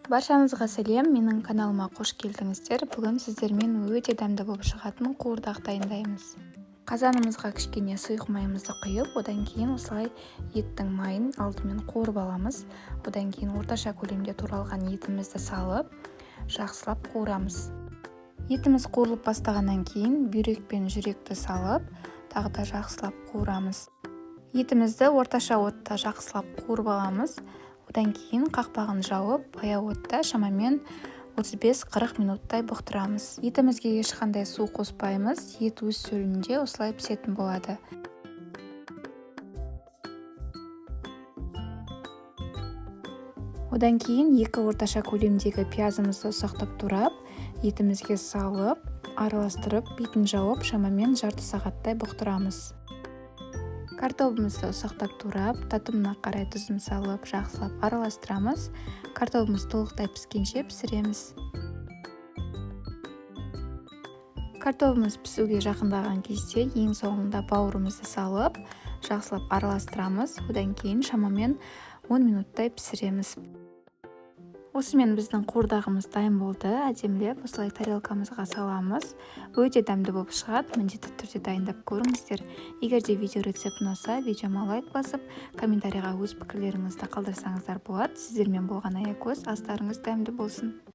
Баршаңызға сәлем, менің каналыма қош келдіңіздер. Бүгін сіздермен өте дәмді болып шығатын қуырдақ дайындаймыз. Қазанымызға кішкене сұйық майымызды құйып, одан кейін осылай еттің майын алдымен қуырып аламыз. Одан кейін орташа көлемде туралған етімізді салып, жақсылап қуырамыз. Етіміз қуырылып бастағаннан кейін бүйрек пен жүректі салып, тағы да жақсылап қуырамыз. Етімізді орташа отта жақсылап қуырып аламыз. Одан кейін қақпағын жауып, баяу отта шамамен 35-40 минуттай бұқтырамыз. Етімізге ешқандай су қоспаймыз, ет өз сөлінде осылай пісетін болады. Одан кейін екі орташа көлемдегі пиязымызды ұсақтап турап, етімізге салып, араластырып, бетін жауып, шамамен жарты сағаттай бұқтырамыз. Картобымызды ұсақтап турап, татымына қарай тұзын салып, жақсылап араластырамыз. Картобымыз толықтай піскенше пісіреміз. Картобымыз пісуге жақындаған кезде ең соңында бауырымызды салып, жақсылап араластырамыз. Одан кейін шамамен 10 минуттай пісіреміз. Осымен біздің қуырдағымыз дайын болды. Әдемілеп осылай тарелкамызға саламыз. Өте дәмді болып шығады. Міндетті түрде дайындап көріңіздер. Егер де видео рецепт ұнаса, видеома лайк басып, комментарийға өз пікірлеріңізді қалдырсаңыздар болады. Сіздермен болған Аякөз. Астарыңыз дәмді болсын.